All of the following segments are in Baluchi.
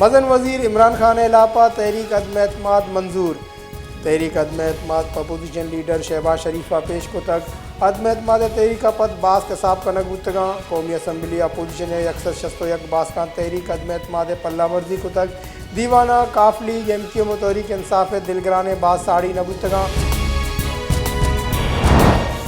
مزن وزیر عمران خان ء ہلاپ ء تحریک عدم اعتماد منظور۔ تحریک عدم اعتماد پہ اپوزیشن لیڈر شہباز شریف ء پیش کتگ۔ عدم اعتماد ء تحریک ء پد باسک حساب کنگ بوتگاں۔ قومی اسمبلی ء اپوزیشن ء یک سد شست ء یک باسکاں تحریک عدم اعتماد ء پلہ مرزی کتگ۔ دیوان ء کاف لیگ، ایم کیو ایم ء تحریک انصاف ء دلگرانیں باز ساڑی نہ بوتگاں۔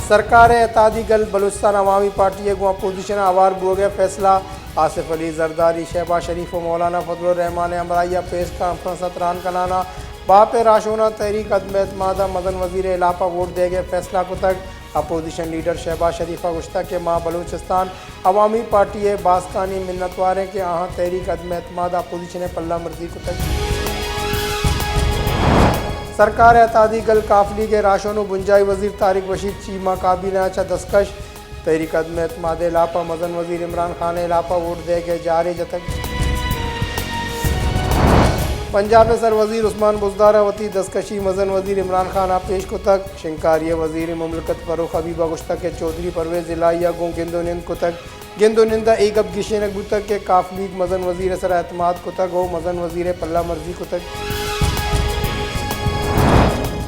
سرکار ء اتحادی گل بلوچستان عوامی پارٹی ء گوں اپوزیشن ء ہوار بوگ ء فیصلہ۔ آصف علی زرداری، شہباز شریف و مولانا فضل الرحمان ء ہمراہی ء پریس کانفرنس ء تران کنان ء باپ ء راہشوناں تحریک عدم اعتماد ء مزن وزیر ء ہلاپ ء ووٹ دیگ ء فیصلہ کتگ۔ اپوزیشن لیڈر شہباز شریف ء گوشتگ کہ ما بلوچستان عوامی پارٹی ء باسکانی منتوار ایں کہ آہاں تحریک عدم اعتماد ء اپوزیشن ء پلہ مرزی کتگ۔ سرکار ء اتحادی گل کاف لیگ ء راہشون و بنجاہی وزیر طارق بشیر چیمہ کابینہ ء چہ دستکش۔ تحریک عدم اعتماد ء ہلاپ ء مزن وزیر عمران خان ء ہلاپ ء ووٹ دیگ ء جارے جتگ۔ پنجاب ء سر وزیر عثمان بزدار ء وتی دستکشی مزن وزیر عمران خان ء پیش کتگ۔ شنگکاری ء وزیر مملکت فرخ حبیب ء گوشتگ کہ چوہدری پرویز الہی ء گوں گند و نند کتگ۔ گند و نند ء اے گپ گیشینگ بوتگ کہ کاف لیگ مزن وزیر ء سرا اعتماد کتگ و مزن وزیر ء پلہ مرزی کتگ۔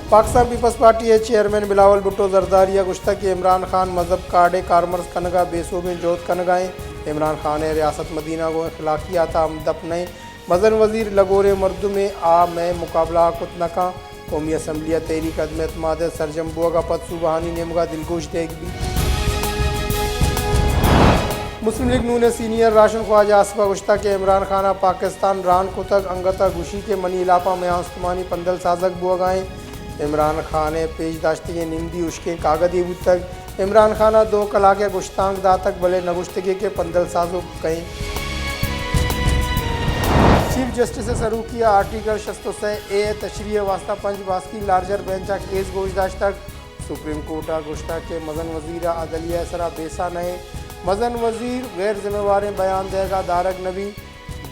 پاکستان پیپلز پارٹی ء چیئرمین بلاول بھٹو زرداری ء گوشتگ کہ عمران خان مذہب کارڈ ء کارمرز کنگ ء بے سوبیں جہد کنگ ء انت۔ عمران خان ء ریاست مدینہ گوں اخلاقیات ء ہمدپ نہ انت۔ مزن وزیر لگوریں مردمے، آ مئے مقابلہ ء کت نہ کنت۔ قومی اسمبلی ء تحریک عدم اعتماد ء سرجم بوگ ء پد صوبہانی نیمگ ء دلگوش دیگ بیت۔ مسلم لیگ نون ء سینئر راہشون خواجہ آصف ء گوشتگ کہ عمران خان ء پاکستان ران کتگ، انگت ء گوشی کہ منی ہلاپ ء میان استمانی پندل سازگ بوگ ء انت۔ عمران خان ء پیش داشتگیں نمدی ہشکیں کاگدے بوتگ۔ عمران خان ء دو کلاک ء گشتانک داتگ، بلے نہ گوشتگے کہ پندل سازوک کئے انت۔ چیف جسٹس ء سروکی ء آرٹیکل شست ء سئے اے ء تشریح ء واستہ پنچ باسکی لارجر بینچ ء کیس گوش داشتگ۔ سپریم کورٹ ء گوشتگ کہ مزن وزیر ء عدلیہ ء سرا بیسہ نہ انت۔ مزن وزیر غیر ذمہ واریں بیان دئیگ ء دارگ نہ بیت۔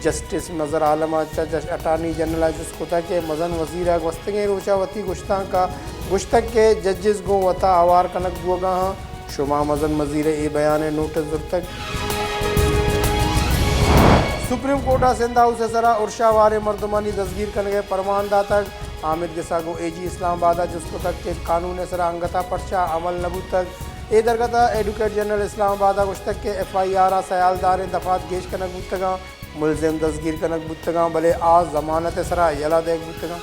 جسٹس نظر عالم ء چہ جس-، اٹارنی جنرل ء جست کتگ کہ مزن وزیر ء گوستگیں روچ ء وتی گشتانک ء گوشتگ کہ ججز گوں وتا ہوار کنگ بوگ ء آں، شما مزن وزیر ء اے بیان ء نوٹس زرتگ۔ سپریم کورٹ ء سندھ ہاؤس ء سرا ارشا واریں مردمانی دزگیر کنگ ء پرمان داتگ۔ آمید گس ء گوں اے جی اسلام آباد ء جست کتگ کہ قانون ء سرا انگت ء پرچا عمل نہ بوتگ۔ اے درگت ء ایڈوکیٹ جنرل اسلام آباد ء گوشتگ کہ ایف آئی آر ء سیالداریں دفعات گیش کنگ بوتگ انت۔ ملزم دزگیر کنگ بوتگاں، بلے آ ضمانت ء سرا یلہ دئیگ بوتگاں۔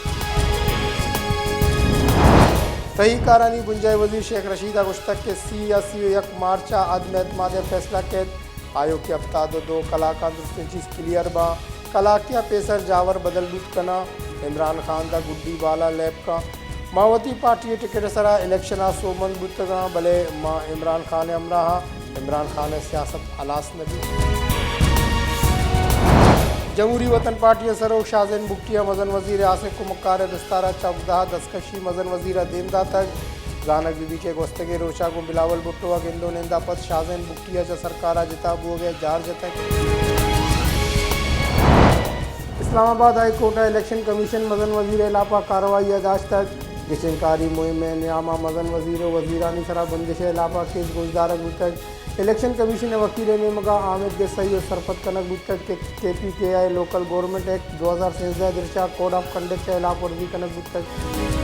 تہی کارانی بنجاہی وزیر شیخ رشید ء گوشتگ کہ سی یا سی و یک مارچ ء عدم اعتماد ء فیصلہ کیت، آیوکیں ہپتاد و دو کلاکاں درستیں چیز کلیئر باں، کلاکے ء پیسر جاور بدل بوت کناں، عمران خان دا گڈی بالا لیب کاں۔ ما وتی پارٹی ء ٹکٹ ء سرا الیکشن ء سوبمند بوتگاں، بلے ما عمران خان ء ہمراہ آں، عمران خان ء سیاست ہلاس نہ بیت۔ جمہوری وطن پارٹی ء سروک شاہ زین بگٹی ء مزن وزیر ء ہاسیں کمکار ء بستار ء چہ ہبدہ ء دستکشی مزن وزیر ء دیم داتگ۔ زانگ بہ بیت کہ گوستگیں روچ ء گوں بلاول بھٹو ء گند و نند ء پد شاہ زین بگٹی ء چہ سرکار ء جتا بوگ ء جار جتگ۔ اسلام آباد ہائی کورٹ ء الیکشن کمیشن مزن وزیر ء ہلاپ ء کارروائی ء داشتگ۔ گچین کاری مہم ء نیام ء مزن وزیر و وزیرانی سرا بندش ء ہلاپ ء کیس گوشدارگ بوتگ۔ الیکشن کمیشن ء وکیل ء نیمگ ء آمید گسائی ء سرپد کنگ بوتگ کہ کے پی کے آئی لوکل گورنمنٹ ایکٹ دو ہزار سیزدہ ء درچ ء کوڈ آف کنڈکٹ ء ہلاپ ورزی کنگ بوتگ۔